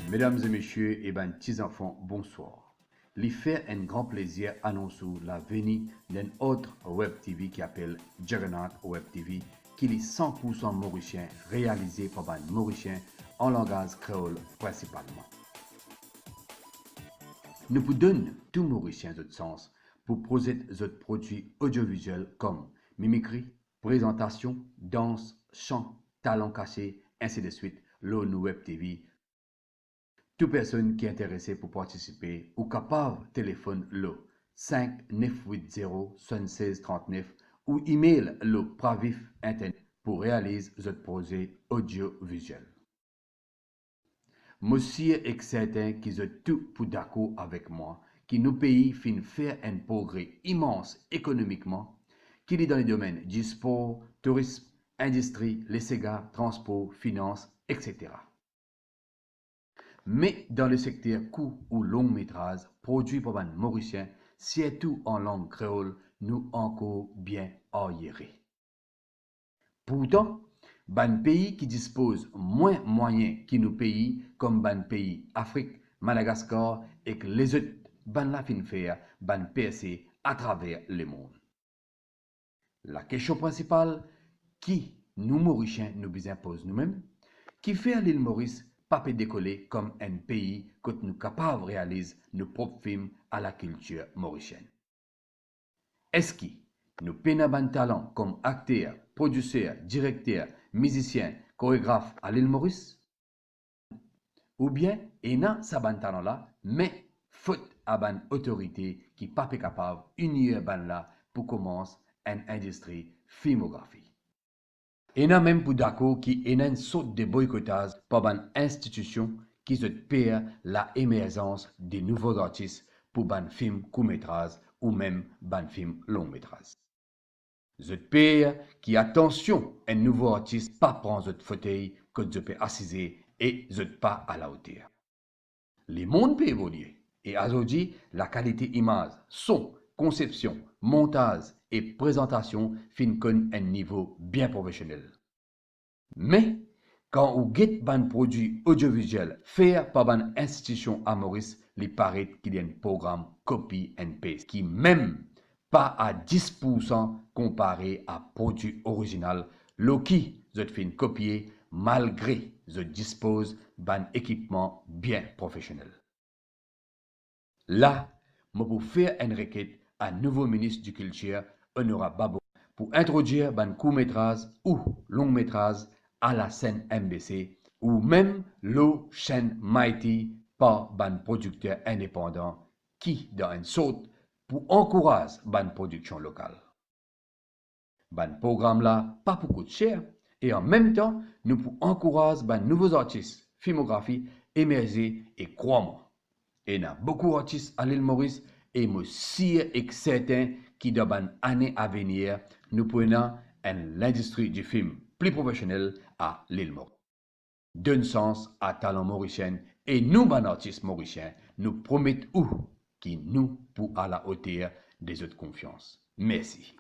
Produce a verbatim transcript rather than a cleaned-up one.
Medam e mesie e bann ti zanfan, bonswar. Li fer enn gran plezir anons ou laveni d'enn lot Web TV ki apel Juggernaut Web TV, ki li san pour san morisien, realize par bann Morisien an langaz kreol prinsipalman. Nou pou donn tou Morisien zot sans pou prozet zot prodwi odioviziel kom mimikri, prezantasion, dans, san, talan kase, ensi de swit, lor nou Web TV. Tou personn ki interese pou partisipe, ou kapav telefonn lor sink nef wit zero swasann-sez trant-nef ou email lor Pravif Internet pou realiz zot proze odioviziel. Mo sir ek sertin ki zot tou pou dakor avek mwa ki nou pei finn fer enn progre imans ekonomikman, ki li dan ledomenn dispor, tourism, indistri, lesega, transpor, finans, etsetera. Me dan lesekter kour ou longmetraz prodwi par bann Morisien, sirtou an lang kreol, nou ankor bien aryere. Pourtan, bann pei ki dispoz mwin mwayin ki nou pei, kom bann pei Afrik, Madagaskar ek lezot, bannla finn fer bann perse atraver lemond. Lakestion prinsipal ki nou Morisien nou bizin poz noumem, kifer Lil Moris pa pe dekole kom enn pei kot nou kapav realiz nou prop fim a lakiltir morisienn? Eski nou pena bann talan kom akter, prodiser, direkter, mizisien, koregraf a Lil Moris? Oubien ena sa bann talan la, me fot a bann otorite ki pa pe kapav inir bannla pou koumans enn indistri filmografi? Ena mem pou dakor ki ena enn sort de boykotaz par bann institision ki zot per laemerzans de nouvo artis pou bann fim kourmetraz ou mem bann fim longmetraz. Zot per ki, atansion, enn nouvo artis pa pran zot fotey kot zot pe asize e zot pa alaoter. Lemond pe evolie e azordi lakalite imaz, son, konsepsion, montaz e prezantasion finn konn enn nivo bien profesionel. Me kan ou get bann prodwi odioviziel fer par bann institision a Moris, li paret ki li enn program copy and paste ki mem pa a dis poursan konpare a prodwi orizinal lor ki zot finn kopie, malgre zot dispoz bann ekipman bien profesionel. La, mo pou fer enn reket a nouvo minis di kiltir, Onorab Babo, pou introdir bann kourmetraz ou longmetraz a lasenn M B C ou mem lor senn Mighty par bann prodikter indepandan ki, dan enn sort, pou ankouraz bann prodiksion lokal. Bann program la pa pou kout ser e anmemtan nou pou ankouraz bann nouvo artis filmografi emerze e krwar mwa, ena boukou artis a Lil Moris e mo sir ek sertin ki dan bann ane avenir nou pou ena enn lindistri di fim pli profesionel a Lil Moris. Donn sans a talan morisien e nou bann artis morisien, nou promet ou ki nou pou alaoter de zot konfians. Mersi.